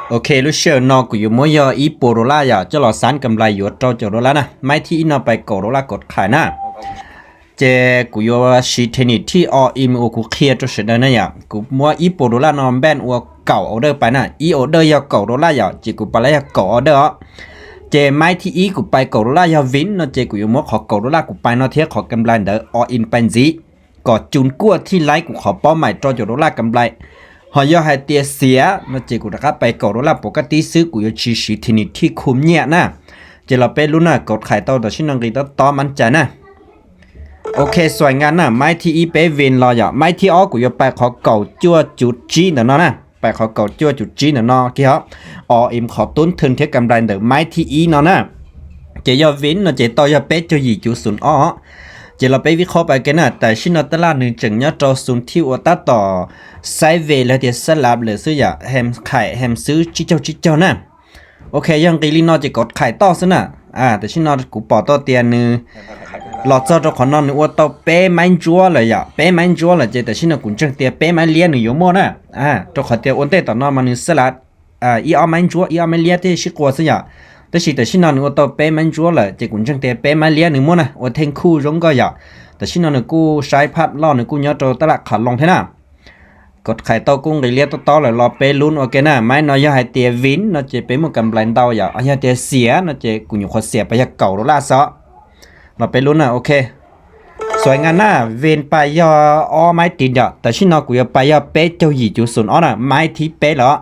Ok, lub sij hawm no kuv yuav muab yog ib puas dollar yom, coj los xab kam nplais yuav rau caum dollar na. Maiv thib ib no pais kaum dollar kaum qhais na. Ces kuv yuav siv thib ni thij all in uas kuv qhia rau sawv daws na yom. Kuv muab ib puas dollar no npaj ua kaum order pais na, ib order yog kaum dollar yom, ces kuv pais lawv yog kaum order os. Ces maiv thib ib kuv pais kaum dollar yog win no ces kuv yuav muab qhov kaum dollar kuv pais no thiab qhov kam nplais ntawd all in pais ntxiv, kom cun kuaj thij laib kuv qhov paub mais rau caum dollar kam nplais. Ho yog hais tias xiav no ces kuv rov qab pais kaum dollar puas kaj tib xwb, kuv yuav tsis siv thib ni thij khum nyiaj na. Ces los peb lub na, kaum qhais tau tam sim no nqis tob tob mab cai na. Ok, xuaim nka na, maiv thib ib peb win los yom, maiv thib ob kuv yuav pais qhov kaum cuaj cuv tsib ntawm no na, pais qhov kaum cuaj cuv tsib ntawm no kiag os. All in qhov tub thwm thiab kam nplais ntawm maiv thib ib no na. Ces yog win no ces tau yog peb caug yim cuv xoom ob. Ces los peb vib qhob pais ke na, tam sim no tab laj nws tseem nyob rau xoom thij uas tab tom sideways los tias xab lav lawm xwb yom, hem qhais hem xwb tsib caug tsib caug na. Ok, yog nqis li no ces kaum qhais toj xwb na. Tam sim no kuv pom tau tias nws los txog rau qhov no nws ua tau peb maiv ntsuab lawm yom, peb maiv ntsuab lawm ces tam sim no kuv ntseeg tias peb maiv liab nws yuav muaj na. Rau qhov tias ua ntej tom no mas nws xab lav ib ob maiv ntsuab ib ob maiv liab thiaj sib qua xwb yom. Tab sis tam sim no nws ua tau peb maiv ntsuab lawm ces kuv ntseeg tias peb maiv liab nws muaj na, ua theej khuj zoo nkauj yom. Tam sim no nws kuj saib phaj loj, nws kuj nyob rau tab laj qhav loo thiab na. Kaum qhais tau kuj nqis liab tob tob lawm, los peb lub ua ke na. Maiv no yog hais tias win no ces peb muaj kam nplais ntau yom, yog tias xiav no ces kuv nyuam qhuav xiam pais yog kaum dollar xwb. Los peb lub na, ok. Xuaim nka na, win pais yog ob maiv tiv yom, tam sim no kuv yuav pais yog peb caug yim cuv xoom ob na, maiv thib peb lawm.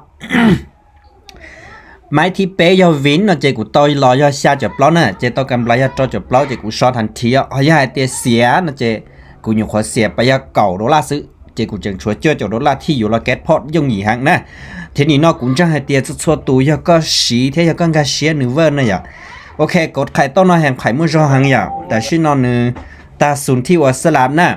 Maiv thib peb yog win no ces kuv tau los yog xya caum plaub na, ces tau kam nplais yog rau caum plaub ces kuv so thib thib os. Ho yog hais tias xiav no ces kuv nyuam qhuav xiam pais yog kaum dollar xwb, ces kuv tseem tshuav cuaj caum dollar thij yuav los jackpot yooj yim heev na. Thib ni no kuv ntseeg hais tias txhua txhua tus yog koj siv thiab yog koj nkag siab nws vaj na yom. Ok, kaum qhais toj no hem qhais muaj zog heev yom, tam sim no nws tag xoom thij uas xab lav na,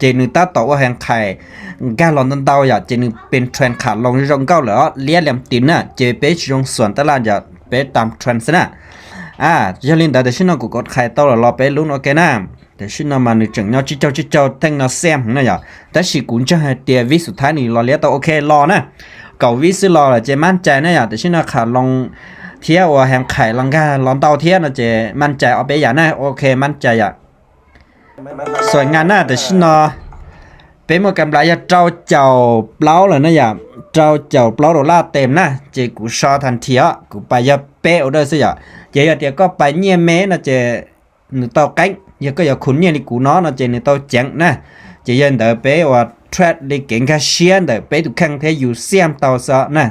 ces nws tab tom ua hem qhais nkag los ntau ntau yom, ces nws pes trend qham loo zoo nkauj lawm os, liab liam tim na, ces peb tsis zoo xuam tab laj yom, peb tam trend xwb na. Yog li ntawd tam sim no kuv kaum qhais tau los, los peb lub ua ke na. Tam sim no mas nws tseem nyob tsib caug tsib caug theej no xiam heev na yom, tab sis kuv ntseeg hais tias vib xub thawj nws los liab tau, ok los na. Kaum vib xwb los lawm ces mab cai na yom, tam sim no qham loo thiab ua hem qhais los nkag los ntau thiab no ces mab cai ob peb yam na, ok mab cai yom. Xuaim nka na, tam sim no peb muaj kam nplais yog rau caum plaub lawm na yom, rau caum plaub dollar tes na, ces kuv so thib thib os, kuv pais yog peb order xwb yom. Ces yog tias koj pais nyiaj me no ces nws tau qeeb, yog koj yuav khum nyiaj li kuv no no ces nws tau ceev na. Ces yog ntawd peb ua trade li kev nkag siab ntawm peb tus kheej thiab yus xiam tau xwb na.